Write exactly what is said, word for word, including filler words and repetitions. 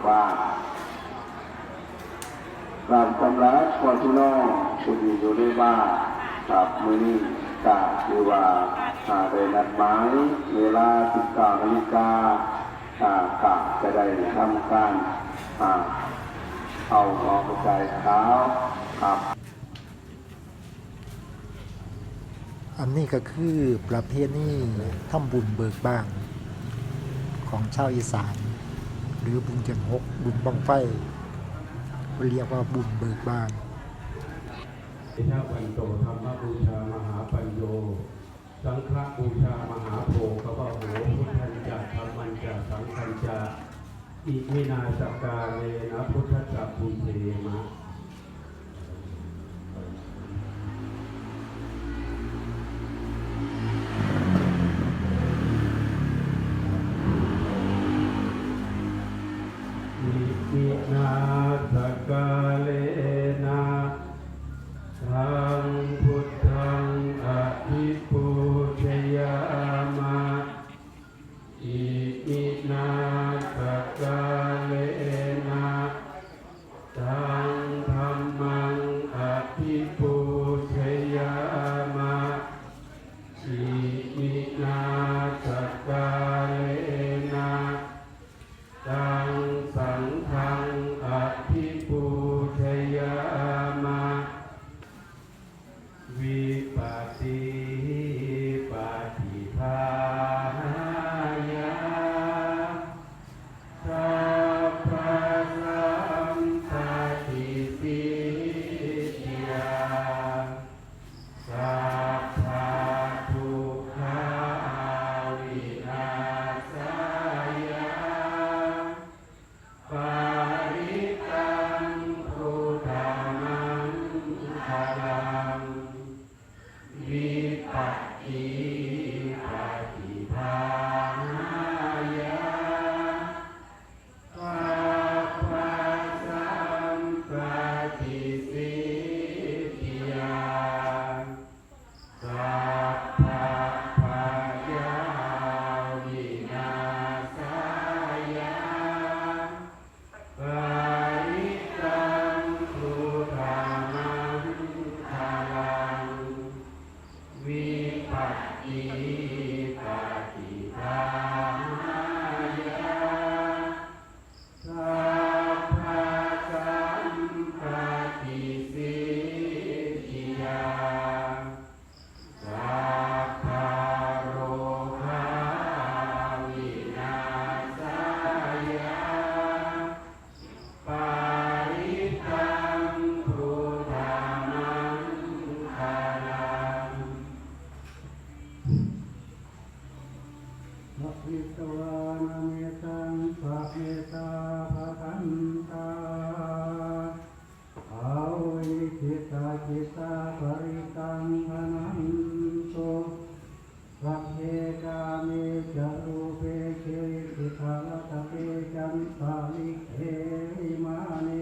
ວ່າ ການສຳລັບພໍ່ພີ່ນ້ອງຜູ້ທີ່ຢູ່ໃນບ້ານ ກັບມື້ນີ້ກະຖືວ່າ ຫາໄດ້ນັດໝາຍເວລາສິບເກົ້ານາລິກາ ອາ ກະຈະໄດ້ທຳການ ອາ ເອົາໜໍ່ກະຊາຍຂາວ ອາ ອັນນີ້ກໍຄືປະເພນີທຳບຸນເບີກບານຂອງຊາວອີສານ ຫຼື ບຸນເດືອນຫົກ ບຸນບັ້ງໄຟ ເພິ່ນລຽກວ່າບຸນເບີກບານ. Etavanto dhammapūjā mahāpañño, saṅghapūjā mahābhogavaho, buddhañca dhammañca saṅghañca, iminā sakkārena buddhassa pūjema. Iminā sakkārena taṃ buddhaṃ abhipūjayāma. Iminā sakkārena taṃ dhammaṃ abhipūjayāma. Iminā sakkārena taṃ saṅghaṃ abhipūjayāma. Vipattipaṭibāhāya sabbasampattisiddhiyā, sabbadukkhavināsāya parittaṃ brūtha maṅgalaṃ. Vipattipaṭibāhāya sabbasampattisiddhiyā, sabbabhayavināsāya parittaṃ brūtha maṅgalaṃ. Vipattipaṭibāhāya sabbasampattisiddhiyā, sabbarogavināsāya parittaṃ brūtha maṅgalaṃ. Bhāvitvāna mettaṃ samettā bhadantā, avikkhittacittā parittaṃ bhaṇantu. Sagge kāme ca rūpe girisikharataṭe cantalikkhe vimāne,